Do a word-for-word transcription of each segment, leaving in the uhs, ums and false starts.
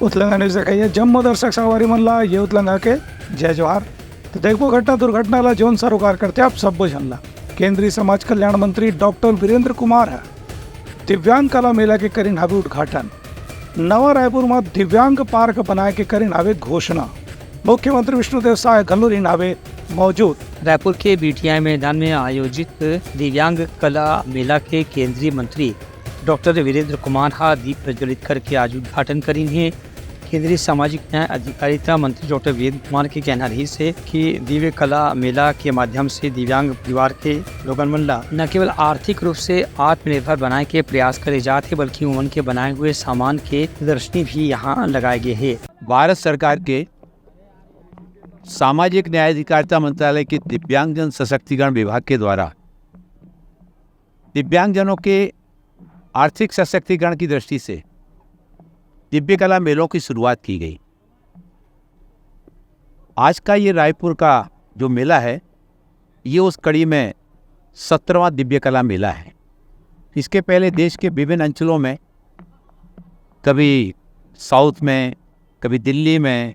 उतलंगा news देखइया जम्मो दर्शक संगवारी मन ला ये उतलंगा के जय जोहार। तो देखबो घटना दुर्घटना ला जोन सरोकार करथे आप सब्बो झन ला। केंद्रीय समाज कल्याण मंत्री डॉक्टर वीरेंद्र कुमार ह दिव्यांग कला मेला के करिन हावे उद्घाटन। नवा रायपुर म दिव्यांग पार्क बनाए के करिन हावे घोषणा। मुख्यमंत्री विष्णुदेव साय घलो रिन हावे मौजूद। रायपुर के बीटीआई मैदान में आयोजित दिव्यांग कला मेला के केंद्रीय मंत्री डॉक्टर वीरेंद्र कुमार हा दीप प्रज्वलित करके आज उद्घाटन करिन हे। केंद्रीय सामाजिक न्याय अधिकारिता मंत्री डॉक्टर वीरेंद्र कुमार के कहना रहिस हे कि दिव्य कला मेला के माध्यम से दिव्यांग परिवार के लोगन मन ला न केवल आर्थिक रूप से आत्मनिर्भर बनाए के प्रयास करे जात हे, बल्कि उमन के बनाए हुए सामान के प्रदर्शनी भी यहाँ लगाए गे हे। भारत सरकार के सामाजिक न्याय अधिकारिता मंत्रालय के दिव्यांगजन सशक्तिकरण विभाग के द्वारा दिव्यांगजनों के आर्थिक सशक्तिकरण की दृष्टि से दिव्य कला मेलों की शुरुआत की गई। आज का ये रायपुर का जो मेला है, ये उस कड़ी में सत्रहवाँ दिव्य कला मेला है। इसके पहले देश के विभिन्न अंचलों में, कभी साउथ में, कभी दिल्ली में,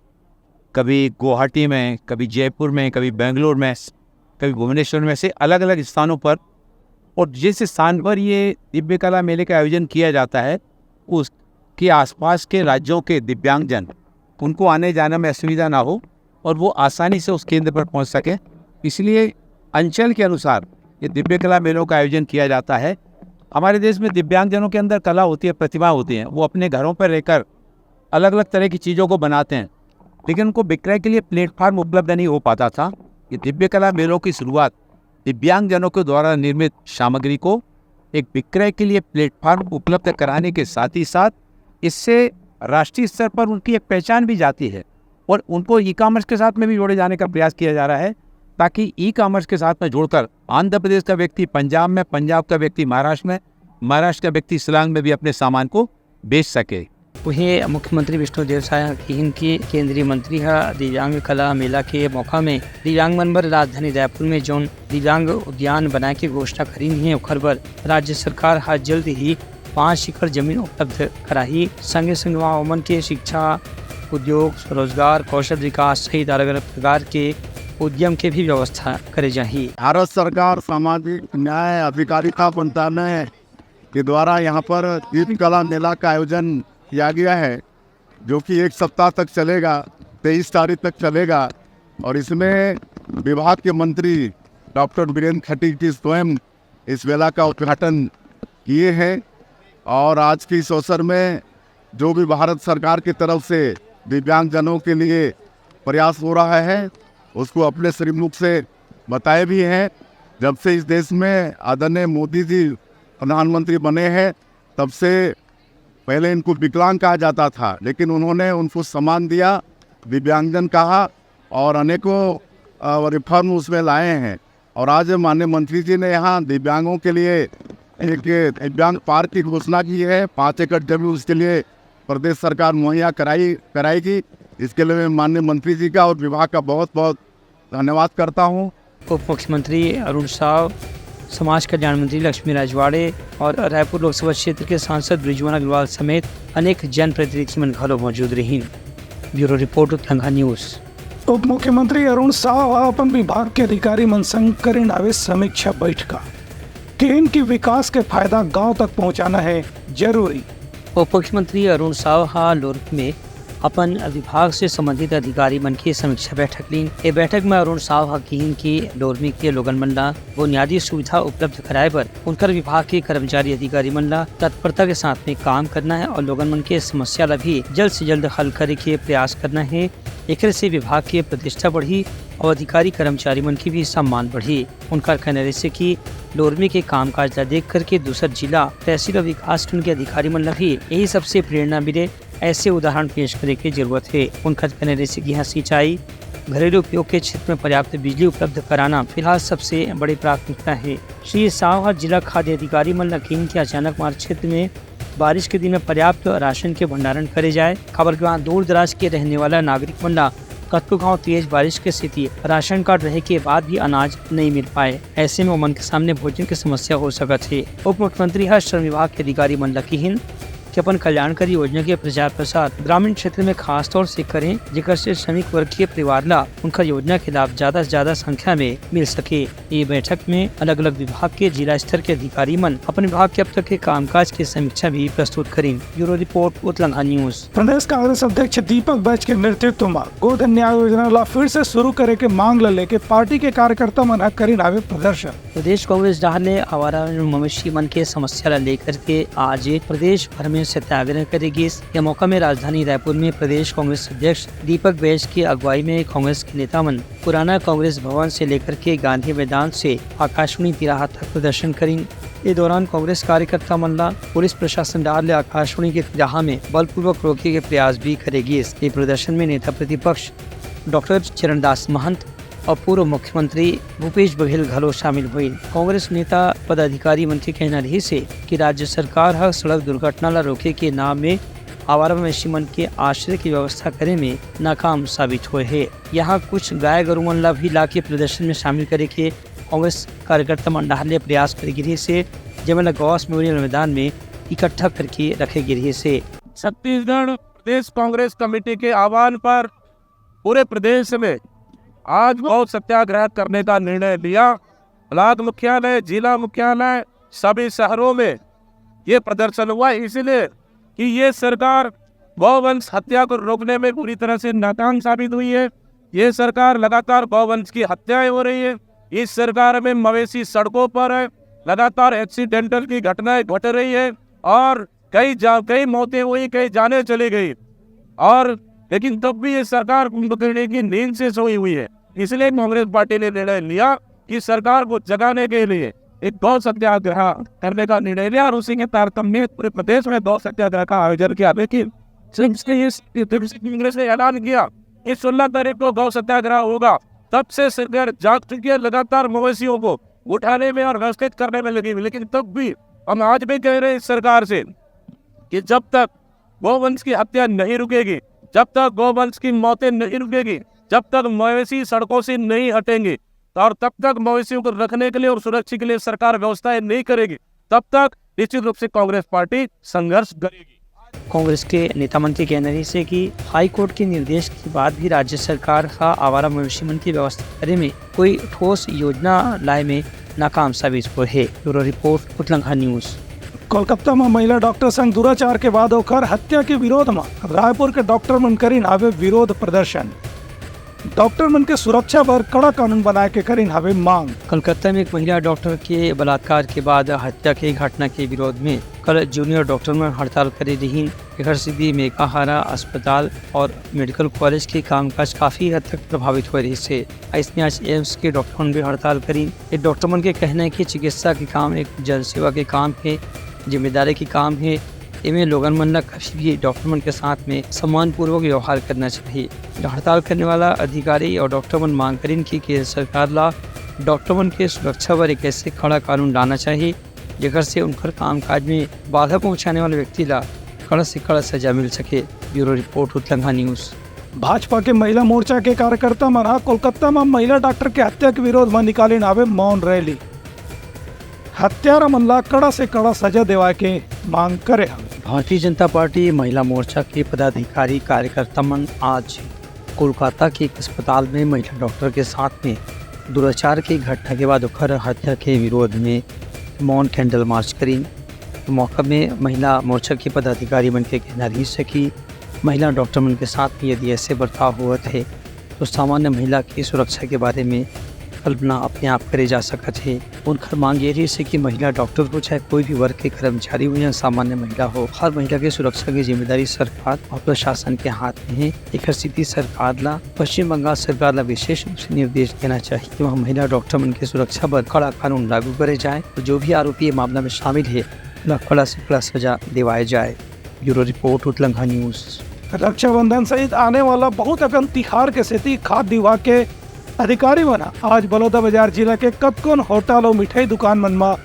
कभी गुवाहाटी में, कभी जयपुर में, कभी बेंगलोर में, कभी भुवनेश्वर में, से अलग-अलग स्थानों पर, और जिस स्थान पर ये दिव्य कला मेले का आयोजन किया जाता है, उसके आसपास के राज्यों के दिव्यांगजन, उनको आने जाने में असुविधा ना हो और वो आसानी से उस केंद्र पर पहुंच सकें। इसलिए अंचल के अनुसार ये दिव्य कला मेलों का आयोजन किया जाता है। हमारे देश में दिव्यांगजनों के अंदर कला होती है, प्रतिभा होती है, वो अपने घरों पर रहकर अलग-अलग तरह की चीज़ों को बनाते हैं, लेकिन उनको विक्रय के लिए प्लेटफॉर्म उपलब्ध नहीं हो पाता था। ये दिव्य कला मेलों की शुरुआत दिव्यांगजनों के द्वारा निर्मित सामग्री को एक विक्रय के लिए प्लेटफॉर्म उपलब्ध कराने के साथ ही साथ इससे राष्ट्रीय स्तर पर उनकी एक पहचान भी जाती है और उनको ई कॉमर्स के साथ में भी जोड़े जाने का प्रयास किया जा रहा है, ताकि ई कॉमर्स के साथ में जोड़कर आंध्र प्रदेश का व्यक्ति पंजाब में, पंजाब का व्यक्ति महाराष्ट्र में, महाराष्ट्र का व्यक्ति शिलांग में भी अपने सामान को बेच सके। वहीं मुख्यमंत्री विष्णुदेव साय ह किहिन कि केंद्रीय मंत्री ह दिव्यांग कला मेला के मौका में दिव्यांग मन बर राजधानी रायपुर में जौन दिव्यांग उद्यान बनाए के घोषणा करिन हे, ओखर बर राज्य सरकार ह जल्द ही पाँच एकड़ जमीन उपलब्ध कराही। संगे संग वहाँ ओमन के शिक्षा, उद्योग, स्वरोजगार, कौशल विकास सहित अलग-अलग प्रकार के उद्यम के भी व्यवस्था करे जाही। भारत सरकार सामाजिक न्याय अधिकारिता मंत्रालय के द्वारा यहाँ पर दीप कला मेला का आयोजन किया गया है, जो कि एक सप्ताह तक चलेगा, तेईस तारीख तक चलेगा। और इसमें विभाग के मंत्री डॉक्टर बीरेंद्र खटी जी स्वयं इस मेला का उद्घाटन किए हैं। और आज के इस अवसर में जो भी भारत सरकार की तरफ से दिव्यांगजनों के लिए प्रयास हो रहा है, उसको अपने श्रीमुख से बताए भी हैं। जब से इस देश में आदरणीय मोदी जी प्रधानमंत्री बने हैं, तब से पहले इनको विकलांग कहा जाता था, लेकिन उन्होंने उनको सम्मान दिया, दिव्यांगजन कहा और अनेकों, अ, रिफॉर्म उसमें लाए हैं। और आज माननीय मंत्री जी ने यहाँ दिव्यांगों के लिए एक दिव्यांग पार्क की घोषणा की है। पाँच एकड़ जमीन उसके लिए प्रदेश सरकार मुहैया कराई, कराएगी। इसके लिए मैं माननीय मंत्री जी का और विभाग का बहुत बहुत धन्यवाद करता हूँ। उप मुख्यमंत्री अरुण साव, समाज कल्याण मंत्री लक्ष्मी राजवाड़े और रायपुर लोकसभा क्षेत्र के सांसद बृजमोहन अग्रवाल समेत अनेक जनप्रतिनिधि मन घलो मौजूद रहिन। ब्यूरो रिपोर्ट, उतलंगा न्यूज। उप मुख्यमंत्री अरुण साव ह अपन विभाग के अधिकारी मन संग करिन हावे समीक्षा बैठका। किहिन कि विकास के फायदा गांव तक पहुंचाना है जरूरी। उप मुख्यमंत्री अरुण साव ह लोरमी में अपन विभाग से संबंधित अधिकारी मन के समीक्षा बैठक लीन। ए बैठक में अरुण साव ह किहिन कि लोरमी के लोगन मन ला बुनियादी सुविधा उपलब्ध कराए बर उनकर विभाग के कर्मचारी अधिकारी मन ला तत्परता के साथ में काम करना है और लोगन मन के समस्या ला भी जल्द से जल्द हल करे के प्रयास करना है। एकरे से विभाग के प्रतिष्ठा बढ़ही और अधिकारी कर्मचारी मन के भी सम्मान बढ़ही। उनकर कहना रहिसे कि लोरमी के कामकाज ला देख करके दूसर जिला, तहसील और विकासखंड के अधिकारी मन ला भी यही सबसे प्रेरणा मिले। ऐसे उदाहरण पेश करे के जरूरत हे। उनकर कहना रहिसे कि यहाँ सिंचाई, घरेलू उपयोग के क्षेत्र में पर्याप्त बिजली उपलब्ध कराना फिलहाल सबसे बड़ी प्राथमिकता हे। श्री साव ह जिला खाद्य अधिकारी मन ला किहिन कि अचानक मार क्षेत्र में बारिश के दिन में पर्याप्त राशन के भंडारण करे जाए, काबर कि वहाँ दूर दराज के रहने वाला नागरिक मन ला कतको घाव तेज बारिश के सेती राशन कार्ड रहे के बाद भी अनाज नइ मिल पाए। ऐसे में ओमन के सामने भोजन के समस्या हो सकत हे। उप मुख्यमंत्री ह श्रम विभाग के अधिकारी मन ला किहिन कि अपन कल्याणकारी योजना के प्रचार प्रसार ग्रामीण क्षेत्र में खास तौर से करें, जेकर से श्रमिक वर्ग के परिवार ला उनकर योजना के लाभ ज्यादा से ज्यादा संख्या में मिल सके। ये बैठक में अलग-अलग विभाग के जिला स्तर के अधिकारी मन अपन विभाग के अब तक के कामकाज के समीक्षा भी प्रस्तुत करिन। ब्यूरो रिपोर्ट, उतलंघा न्यूज। प्रदेश कांग्रेस अध्यक्ष दीपक बैज के नेतृत्व म गोधन न्याय योजना ला फिर से शुरू करे के मांग ला लेके पार्टी के कार्यकर्ता मन ह करिन हावे प्रदर्शन। प्रदेश कांग्रेस डहार ले आवारा मवेशी मन के समस्या ला लेकर के आज प्रदेश भर में सत्याग्रह करे गिस। यह मौका में राजधानी रायपुर में प्रदेश कांग्रेस अध्यक्ष दीपक बैज की अगुवाई में कांग्रेस के नेता मन पुराना कांग्रेस भवन से लेकर के गांधी मैदान से आकाशवाणी तिराहा तक प्रदर्शन करिन। ए दौरान कांग्रेस कार्यकर्ता मन ला पुलिस प्रशासन डहार ले आकाशवाणी के तिराहा में बलपूर्वक रोके के प्रयास भी करे गिस। ये प्रदर्शन में नेता प्रतिपक्ष डॉक्टर चरणदास महंत और पूर्व मुख्यमंत्री भूपेश बघेल घलो शामिल होइन। कांग्रेस नेता पदाधिकारी मन के कहना रहिस हे कि राज्य सरकार ह सड़क दुर्घटना ला रोके के नाम में आवारा मवेशी मन के आश्रय की व्यवस्था करे में नाकाम साबित होए हे। यहाँ कुछ गाय गरु मन ला भी लाके प्रदर्शन में शामिल करे के कांग्रेस कार्यकर्ता मन डहार ले प्रयास करे गे रहिस हे, जेमन ला गौस मेमोरियल मैदान में इकट्ठा करके रखे गे रहिस हे। छत्तीसगढ़ प्रदेश कांग्रेस कमेटी के आह्वान पर पूरे प्रदेश में आज गौ सत्याग्रह करने का निर्णय लिया। ब्लॉक मुख्यालय, जिला मुख्यालय, सभी शहरों में ये प्रदर्शन हुआ, इसलिए कि ये सरकार गौवंश हत्या को रोकने में पूरी तरह से नाकाम साबित हुई है। ये सरकार लगातार गौवंश की हत्याएं हो रही है। इस सरकार में मवेशी सड़कों पर है, लगातार एक्सीडेंटल की घटनाएं घट रही है और कई जा-, कई मौतें हुई, कई जानें चली गई, और लेकिन तब भी ये सरकार कुंभकर्णी की नींद से सोई हुई है। इसलिए कांग्रेस पार्टी ने निर्णय लिया कि सरकार को जगाने के लिए एक गौ सत्याग्रह करने का निर्णय लिया और उसी के तारतम्य में पूरे प्रदेश में गौ सत्याग्रह का आयोजन किया। लेकिन जब से इस, जब से कांग्रेस ने ऐलान किया कि सोलह तारीख को गौ सत्याग्रह होगा, तब से सरकार जाग चुकी है। लगातार मवेशियों को उठाने में और व्यवस्थित करने में लगी हुई, लेकिन तब भी हम आज भी कह रहे हैं इस सरकार से कि जब तक गौवंश की हत्या नहीं रुकेगी, जब तक गौवंश की मौतें नहीं रुकेगी, जब तक मवेशी सड़कों से नहीं हटेंगे और तब तक मवेशियों को रखने के लिए और सुरक्षा के लिए सरकार व्यवस्थाएं नहीं करेगी, तब तक निश्चित रूप से कांग्रेस पार्टी संघर्ष करेगी। कांग्रेस के नेता मन के कहना रहिस हे कि हाई कोर्ट के निर्देश के बाद भी राज्य सरकार ह आवारा मवेशी मन की व्यवस्था करे में कोई ठोस योजना लाए में नाकाम साबित होए हे। ब्यूरो रिपोर्ट, उतलंघा न्यूज। कोलकाता म महिला डॉक्टर संग दुराचार के बाद ओकर हत्या के विरोध म रायपुर के डॉक्टर मन करिन हावे विरोध प्रदर्शन। डॉक्टर मन के सुरक्षा बर कड़ा कानून बनाए के करिन हावे मांग। कलकत्ता में एक महिला डॉक्टर के बलात्कार के बाद हत्या के घटना के विरोध में कल जूनियर डॉक्टर मन हड़ताल करे रिहिन। एकर सेती मेकाहारा अस्पताल और मेडिकल कॉलेज के कामकाज काफी हद तक प्रभावित होए रहिस हे। अइसने आज एम्स के डॉक्टर मन भी हड़ताल करिन। ये डॉक्टर मन के कहना है कि चिकित्सा के काम एक जनसेवा के काम हे, जिम्मेदारी के काम हे। एमे लोगन मन ला कभी भी डॉक्टर मन के साथ में सम्मानपूर्वक व्यवहार करना चाहिए। हड़ताल करने वाला अधिकारी और डॉक्टर मन मांग करिन कि केंद्र सरकार ला डॉक्टर मन के सुरक्षा बर एक ऐसे कड़ा कानून लाना चाहिए, जेकर से उनकर कामकाज में बाधा पहुंचाने वाले व्यक्ति ला कड़ा से कड़ा सजा मिल सके। ब्यूरो रिपोर्ट, उतलंघा न्यूज। भाजपा के महिला मोर्चा के कार्यकर्ता मन ह कोलकाता म महिला डॉक्टर के हत्या के विरोध म निकालिन हावे मौन रैली। हत्यारा मन ला कड़ा से कड़ा सजा देवाए के मांग करे हवे। भारतीय जनता पार्टी महिला मोर्चा के पदाधिकारी कार्यकर्ता मन आज कोलकाता के एक अस्पताल में महिला डॉक्टर के साथ में दुराचार की घटना के बाद ओकर हत्या के विरोध में मौन कैंडल मार्च करिन। मौका में महिला मोर्चा के पदाधिकारी मन के कहना रहिस हे कि महिला डॉक्टर मन के साथ में यदि ऐसे बर्ताव होवत हे, तो सामान्य महिला की सुरक्षा के बारे में कल्पना अपने आप करे जा सकत हे। उनकर मांग ये रहिस हे कि महिला डॉक्टर हो, चाहे कोई भी वर्ग के कर्मचारी हो या सामान्य महिला हो, हर महिला के सुरक्षा की जिम्मेदारी सरकार और प्रशासन के हाथ में हे। एकर सेती सरकार ला पश्चिम बंगाल सरकार ला विशेष रूप से निर्देश देना चाहिए कि वहाँ महिला डॉक्टर मन के सुरक्षा बर कड़ा कानून लागू करे जाए और जो भी आरोपी ये मामला में शामिल हे, उला कड़ा से कड़ा सजा दिवाए जाए। ब्यूरो रिपोर्ट, उतलंघा न्यूज। रक्षाबंधन सहित आने वाला बहुत अकन तिहार के सेती खाद्य विभाग के अधिकारी मन ह आज बलौदाबाजार जिला के कतकोन होटल अउ मिठाई दुकान मन म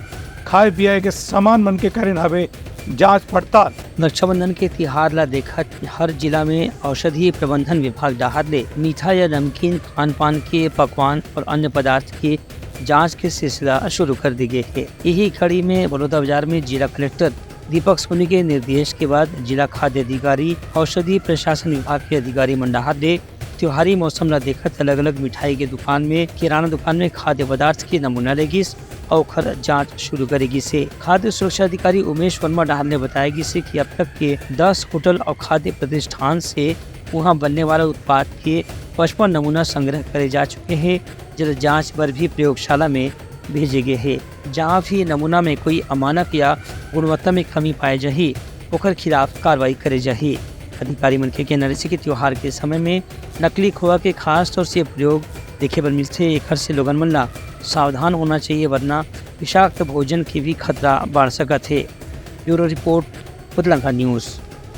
खाए पिए के सामान मन के करिन हवे जांच पड़ताल। रक्षाबंधन के तिहार ला देखत हर जिला में औषधि प्रबंधन विभाग डहार ले मीठा या नमकीन खान पान के पकवान और अन्य पदार्थ के जांच के सिलसिला शुरू कर दी गई है। यही कड़ी में बलौदाबाजार में जिला कलेक्टर दीपक सोनी के निर्देश के बाद जिला खाद्य अधिकारी, औषधि प्रशासन विभाग के अधिकारी मन डहार ले त्योहारी मौसम ला देखत अलग-अलग मिठाई के दुकान में, किराना दुकान में खाद्य पदार्थ के नमूना ले गिस अउ ओखर जांच शुरू करे गिस हे। खाद्य सुरक्षा अधिकारी उमेश वर्मा डहार ने बताया गिस हे कि अब तक के दस होटल अउ खाद्य प्रतिष्ठान से उहां बनने वाला उत्पाद के पचपन नमूना संग्रह करे जा चुके हे, जेला जांच बर भी प्रयोगशाला में भेजे गे हे। जहां भी नमूना में कोई अमानक या गुणवत्ता में कमी पाए जाही, ओकर खिलाफ कार्रवाई करे जाही। अधिकारी मन के कहना रहिसे कि त्योहार के समय में नकली खोआ के खास तौर से प्रयोग देखे बर मिलथे, एखर से लोगन मन ला सावधान होना चाहिए, वरना विषाक्त भोजन के भी खतरा बढ़ सकत हे। ब्यूरो रिपोर्ट, उतलंका न्यूज़।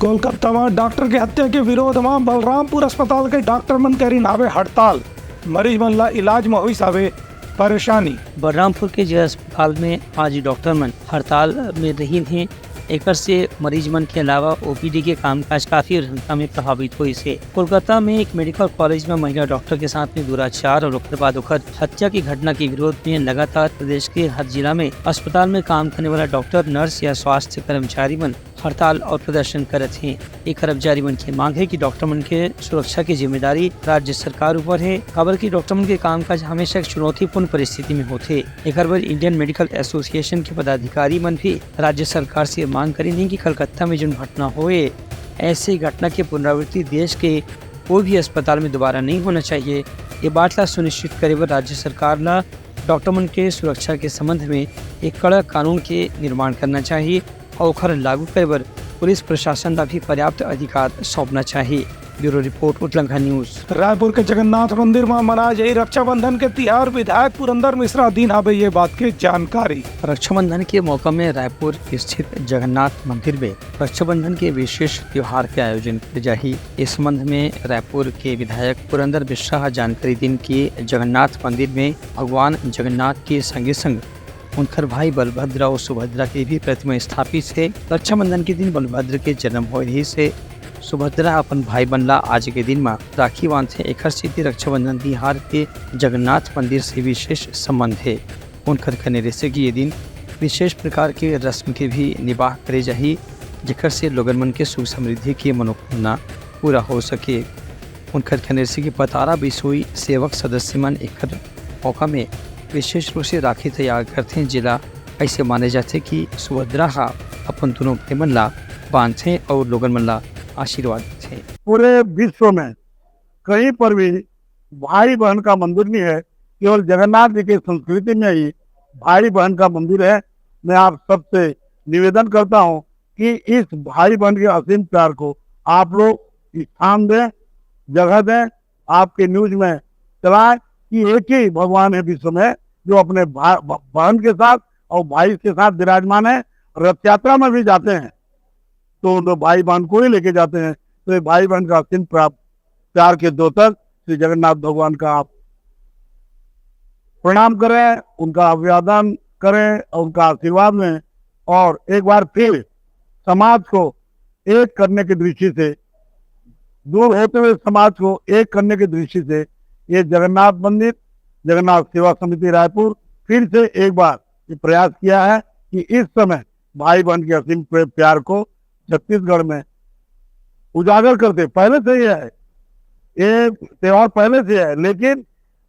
कोलकाता म डॉक्टर के हत्या के विरोध म बलरामपुर अस्पताल के डॉक्टर मन करिन हावे हड़ताल। मरीज मन ला इलाज म होइस हावे परेशानी। बलरामपुर के जिला अस्पताल में आज डॉक्टर मन हड़ताल में रहिन हे। एकर से मरीज मन के अलावा ओपीडी के कामकाज काफी घंटा में प्रभावित होइस हे। कोलकाता में एक मेडिकल कॉलेज में महिला डॉक्टर के साथ में दुराचार और ओकर बाद ओकर हत्या की घटना के विरोध में लगातार प्रदेश के हर जिला में अस्पताल में काम करने वाला डॉक्टर, नर्स या स्वास्थ्य कर्मचारी मन हड़ताल और प्रदर्शन करत हें। ये कर्मचारी मन के मांग हे कि डॉक्टर मन के सुरक्षा की जिम्मेदारी राज्य सरकार ऊपर हे, काबर कि डॉक्टर मन के कामकाज हमेशा एक चुनौतीपूर्ण परिस्थिति में होथे। एकर बर इंडियन मेडिकल एसोसिएशन के पदाधिकारी मन भी राज्य सरकार से मांग करिन हे कि कलकत्ता में जोन घटना होए, ऐसे घटना के पुनरावृत्ति देश के कोई भी अस्पताल में दोबारा नहीं होना चाहिए। ये बात ला सुनिश्चित करे बर राज्य सरकार ला डॉक्टर मन के सुरक्षा के संबंध में एक कड़ा कानून के निर्माण करना चाहिए और ओखर लागू करे बर पुलिस प्रशासन ला भी पर्याप्त अधिकार सौंपना चाहिए। ब्यूरो रिपोर्ट, उतलंघा न्यूज़। रायपुर के जगन्नाथ मंदिर म मनाए जाही रक्षाबंधन के तिहार, विधायक पुरंदर मिश्रा दीन हावे ये बात के जानकारी। रक्षाबंधन के मौका में रायपुर स्थित जगन्नाथ मंदिर में रक्षाबंधन के विशेष त्योहार के आयोजन करे जाही। इस संबंध में रायपुर के विधायक पुरंदर मिश्रा ह जानकारी दीन कि जगन्नाथ मंदिर में भगवान जगन्नाथ के संगे संग उनकर भाई बलभद्र अउ सुभद्रा के भी प्रतिमा स्थापित हे। रक्षाबंधन के दिन बलभद्र के जन्म होए रहिस हे। सुभद्रा अपन भाई मन ला आज के दिन म राखी बांधथे। एखर सेती रक्षाबंधन तिहार के जगन्नाथ मंदिर से विशेष संबंध हे। उनकर कहने रहिसे कि ये दिन विशेष प्रकार के रस्म के भी निबाह करे जाही, जेकर से लोगन मन के सुख समृद्धि के मनोकामना पूरा हो सके। उनकर कहने रहिसे कि पतारा बिसोई सेवक सदस्य मन एकर मौका में विशेष रूप से राखी तैयार करथे, जेला ऐसे माने जाथे कि सुभद्रा हा अपन दोनों भाई मन ला बांधथे और लोगन मन ला आशीर्वाद देथे। पूरे विश्व में कहीं पर भी भाई बहन का मंदिर नहीं है, केवल जगन्नाथ जी की संस्कृति में ही भाई बहन का मंदिर है। मैं आप सबसे निवेदन करता हूँ कि इस भाई बहन के असीम प्यार को आप लोग स्थान दें, जगह दें, आपके न्यूज में चलाएं कि एक ही भगवान है विश्व में, जो अपने भा-, ब-, बहन के साथ और भाई के साथ विराजमान है। रथ यात्रा में भी जाते हैं तो उन भाई बहन को ही लेके जाते हैं। तो ये भाई बहन का असीम प्रा-, प्यार के द्योतक श्री जगन्नाथ भगवान का आप प्रणाम करें, उनका अभिवादन करें और उनका आशीर्वाद लें। और एक बार फिर समाज को एक करने की दृष्टि से, दूर होते हुए समाज को एक करने की दृष्टि से ये जगन्नाथ मंदिर, जगन्नाथ सेवा समिति रायपुर फिर से एक बार ये प्रयास किया है कि इस समय भाई बहन के असीम प्रे-, प्यार को छत्तीसगढ़ में उजागर करते पहले से ही है, ये त्योहार पहले से है, लेकिन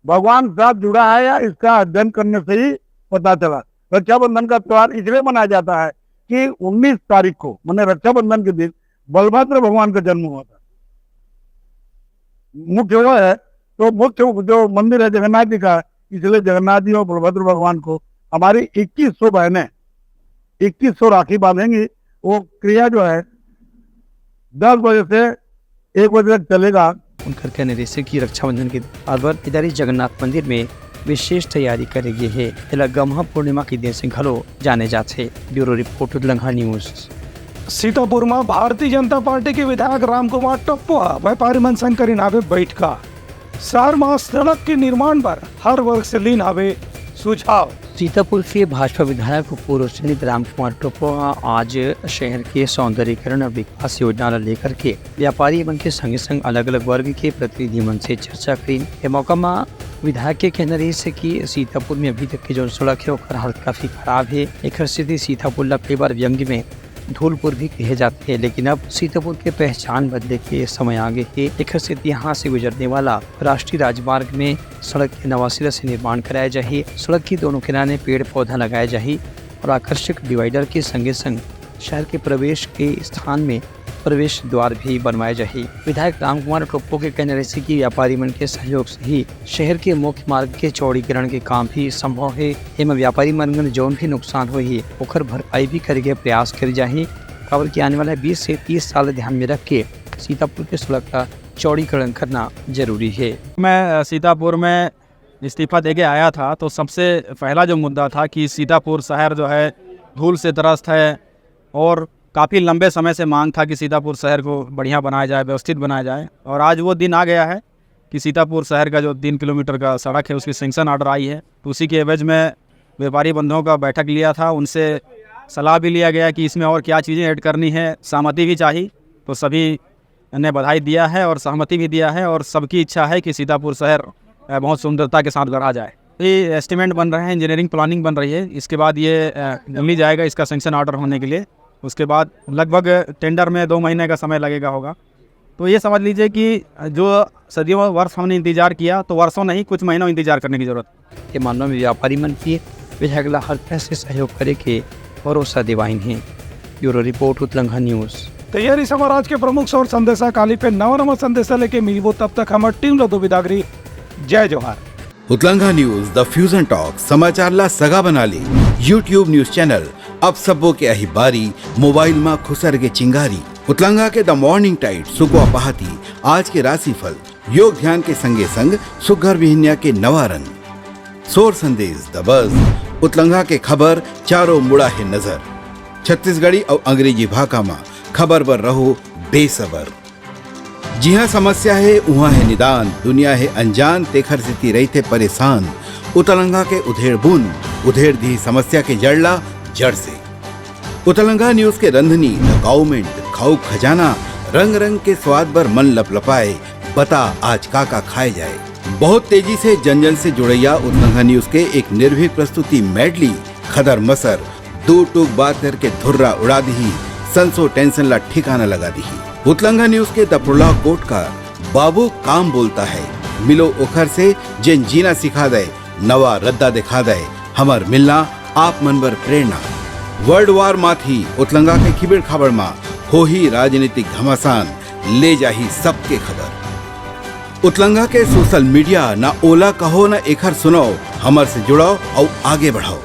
भगवान साथ जुड़ा है या इसका अध्ययन करने से ही पता चला। रक्षाबंधन का त्योहार इसलिए मनाया जाता है कि उन्नीस तारीख को, माने रक्षाबंधन के दिन, बलभद्र भगवान का जन्म हुआ था। मुख्य वो है, तो मुख्य जो मंदिर है जगन्नाथ जी का, इसलिए जगन्नाथ जी और बलभद्र भगवान को हमारी इक्कीस सौ बहनें इक्कीस सौ राखी बांधेंगी। वो क्रिया जो है दस बजे से एक बजे तक चलेगा। उनकर कहने रहिसे कि रक्षाबंधन के अवसर बर इधर ही जगन्नाथ मंदिर में विशेष तैयारी करे गे हे। एला गम्हा पूर्णिमा के दिन से घलो जाने जाथे। ब्यूरो रिपोर्ट, उतलंघा न्यूज़। सीतापुर म भारतीय जनता पार्टी के विधायक रामकुमार टोप्पो ह व्यापारी मन संग करिन हावे बैठका। शहर म सड़क के निर्माण बर हर वर्ग से लीन हावे सुझाव। सीतापुर के भाजपा विधायक पूर्व सैनिक रामकुमार टोप्पो ह आज शहर के सौंदर्यीकरण अउ विकास योजना ल लेकर के व्यापारी मन के संगे संग अलग-अलग वर्ग के प्रतिनिधि मन से चर्चा करीन। ए मौका म विधायक के कहना रहिस हे कि सीतापुर में अभी तक के जौन सड़क हे, ओकर हालत काफी खराब हे। एखर सेती सीतापुर ल कई बार व्यंग्य में धूलपुर भी कहे जाथे, लेकिन अब सीतापुर के पहचान बदले के समय आ गे हे। एखर सेती यहाँ से गुजरने वाला राष्ट्रीय राजमार्ग में सड़क के नवा सिरा से निर्माण कराया जाही। सड़क के दोनों किनारे पेड़ पौधा लगाया जाही और आकर्षक डिवाइडर के संगे संग शहर के प्रवेश के स्थान में प्रवेश द्वार भी बनवाए जाही। विधायक रामकुमार टोप्पो के कहना रहिसे कि व्यापारी मन के सहयोग से ही शहर के मुख्य मार्ग के चौड़ीकरण के काम भी संभव हे। एमा व्यापारी मन ला जौन भी नुकसान होही, ओकर भरपाई भी करे के प्रयास करे जाही, काबर कि आने वाला बीस से तीस साल ध्यान में रख के सीतापुर के सड़क का चौड़ीकरण करना जरूरी हे। मैं, अ, सीतापुर में इस्तीफा देके आया था, तो सबसे पहला जो मुद्दा था कि सीतापुर शहर जो है, धूल से त्रस्त है और काफ़ी लंबे समय से मांग था कि सीतापुर शहर को बढ़िया बनाया जाए, व्यवस्थित बनाया जाए। और आज वो दिन आ गया है कि सीतापुर शहर का जो तीन किलोमीटर का सड़क है, उसकी सैंक्शन ऑर्डर आई है। तो उसी के एवज में व्यापारी बंधुओं का बैठक लिया था, उनसे सलाह भी लिया गया कि इसमें और क्या चीज़ें ऐड करनी है, सहमति भी चाहिए। तो सभी ने बधाई दिया है और सहमति भी दिया है और सबकी इच्छा है कि सीतापुर शहर, अ, बहुत सुंदरता के साथ गढ़ा जाए। ये एस्टिमेट बन रहे हैं, इंजीनियरिंग प्लानिंग बन रही है, इसके बाद ये, अ, मिल जाएगा इसका सैंक्शन ऑर्डर होने के लिए। उसके बाद लगभग टेंडर में दो महीने का समय लगेगा होगा। तो ये समझ लीजिए कि जो सदियों वर्ष हमने इंतजार किया, तो वर्षों नहीं, कुछ महीनों इंतजार करने की जरूरत। ये मामला में व्यापारी मन के विधायक ला हर तरह से सहयोग करे के भरोसा दिवाइन हे। ब्यूरो रिपोर्ट, उतलंघा न्यूज। तैयारी से हमर आज के प्रमुख सौर संदेशा। काली पे नवा नवा संदेशा लेके मिलबो, तब तक हमर टीम ला दो बिदागरी। जय जोहार। उतलंघा न्यूज, द फ्यूजन टॉक, समाचार ला सगा बना ले। YouTube न्यूज चैनल, अब सबो के अही बारी, मोबाइल मा खुसर के चिंगारी। उतलंघा के द मॉर्निंग टाइड, सुकवा पहाती, आज के राशिफल, योग ध्यान के संगे संग सुग्घर बिहनिया के नवा रंग। सोर संदेश, द बज, उतलंघा के खबर, चारों मुड़ा हे नजर। छत्तीसगढ़ी अउ अंग्रेजी भाखा मा खबर बर रहो बेसबर। जिहाँ समस्या हे, उहाँ हे निदान, दुनिया हे अनजान, तेखर सेती रहिथे परेशान। उतलंघा के उधेड़ बुन, उधेड़ दिही समस्या के जड़ ला जड़ से। उतलंघा न्यूज के रंधनी, द काउमेंट, खाऊ खजाना, रंग रंग के स्वाद बर मन लपलपाए, बता आज का का खाए जाए। बहुत तेजी से जन जन से जुड़ैया उतलंघा न्यूज के एक निर्भीक प्रस्तुति मेडली, खदर मसर, दू टूक बात करके धुर्रा उड़ा दिही, संसो टेंशन ला ठिकाना लगा दिही। उतलंघा न्यूज के द प्रोलॉग कोट का बाबू काम बोलता है, मिलो ओखर से जेन जीना सिखा दे, नवा रद्दा दिखा दे, हमर मिलना आप मन बर प्रेरणा। वर्ल्ड वार माथी उतलंघा के खिबेड़ खाबड़ मा होही राजनीतिक घमासान, ले जाही सबके खबर। उतलंघा के सोशल मीडिया, ना ओला कहो ना एखर सुनाओ, हमर से जुड़ाओ अउ आगे बढ़ाओ।